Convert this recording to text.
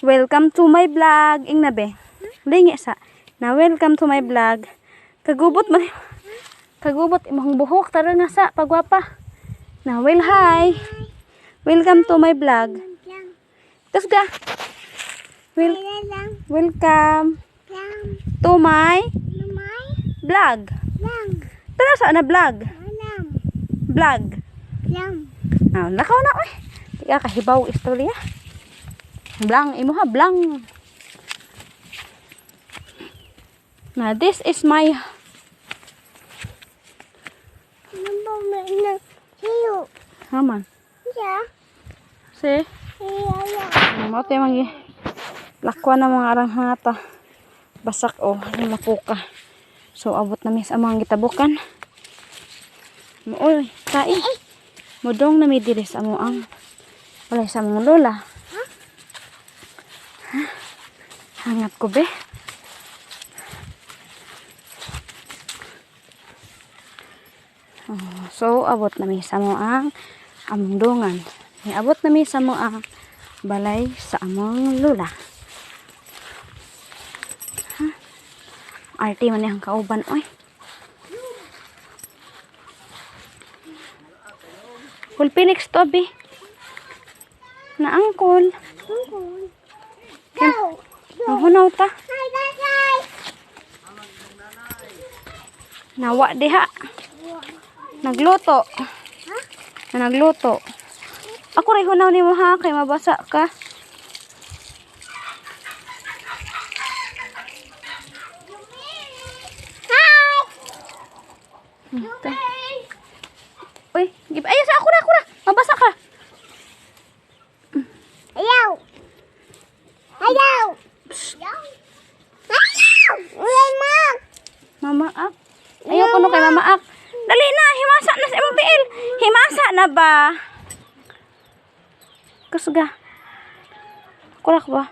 Welcome to my vlog. Ing na be. Lingi sa. Na welcome to my vlog. Kagubot man. Kagubot imong buhok tara nga sa pagwapa. Na well, hi. Welcome to my vlog. Tas ga. Welcome to my vlog. Tara sa na vlog. Vlog. Ah, lakaw na oy. Di ka kahibaw istorya. Blang imo ha, blang. Na this is my Haman. Si. Mo te mangi. Lakwa na mga arang hangata. Basak oh, mapuka. So abot na mi sa among gitabukan. Uy, tai. Mudong na mi diri sa amo ang walay sa among lola. Ha? Hangat ko be. Oh, so abot na mi sa amo ang among dungan. Abot na mi sa amo ang balay sa among lola. Ha? Arte man niyang kauban oy. Kul Phoenix to abi. Na angkol. Ang hunaw ta. Nawa diha. Nagluto. Na nagluto. Ako ray hunaw nimo ha kay mabasa ka. Uy, give ay sa ako ra, ako ra. Mabasa ka. Ayaw. Ayaw. Ayaw. Mama. Mama ak. Ayaw ko no kay mama ak. Dali na, himasa na sa imong tiil. Himasa na ba? Kusga. Kurak ba?